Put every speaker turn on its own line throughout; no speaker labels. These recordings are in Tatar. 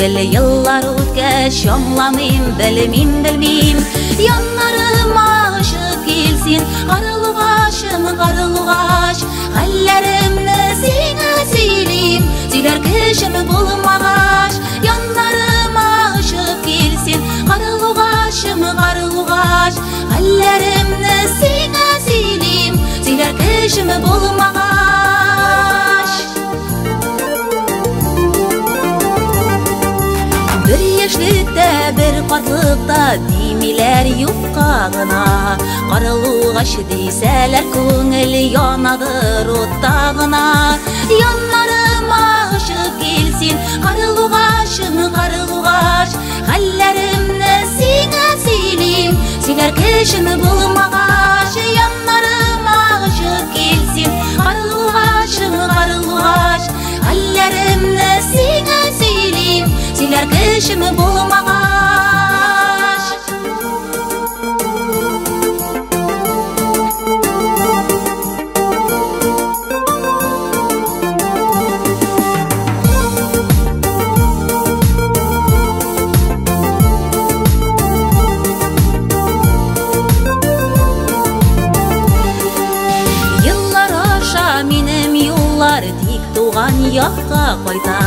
түгел, еллар үткәч аңламыйм, белмим, белмим. Яннарыма очып кил син, карлыгачым, карлыгач. Хәлләремне сиңа сөйлим, сөйләр кешем булмагач. Яннарыма очып кил син, карлыгачым, карлыгач. Хәлләремне сиңа сөйлим, сөйләр кешем булмагач. Бер яшьлектә, бер картлыкта димиләр юкка гына. Карлыгач дисәләр, күңел янадыр утта гына. Яннарыма очып кил син, карлыгачым, карлыгач. Хәлләремне сиңа сөйлим, сөйләр кешем булмагач. Яннарыма очып кил син, карлыгачым, карлыгач. Хәлләремне сиңа сөйлим, сөйләр кешем булмагач. Еллар аша минем юллар тик туган якка кайта.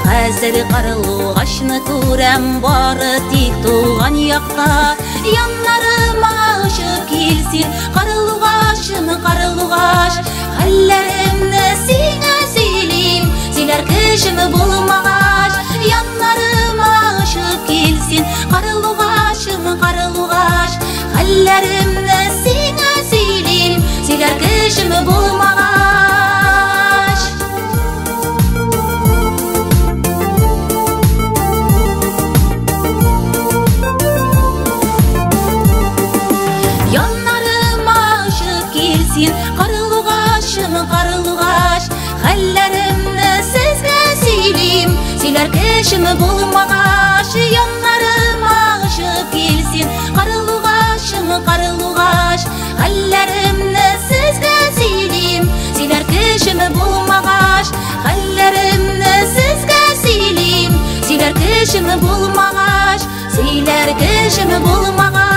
Хәзер карлыгачны күрәм бары тик туган якта. Яннарыма очып кил син, карлыгачым, карлыгач. Хәлләремне сиңа сөйлим, сөйләр кешем булмагач. Яннарыма очып кил син, карлыгачым, карлыгач. Хәлләремне сиңа сөйлим, сөйләр кешем булмагач. Яннарыма очып кил син, карлыгачым, карлыгач. Хәлләремне сезгә сөйлим, сөйләр кешем булмагач. Яннарыма очып кил син, карлыгачым, карлыгач. Хәлләремне сезгә сөйлим, сөйләр кешем булмагач. Хәлләремне сезгә сөйлим, сөйләр кешем булмагач. Сөйләр кешем булмагач.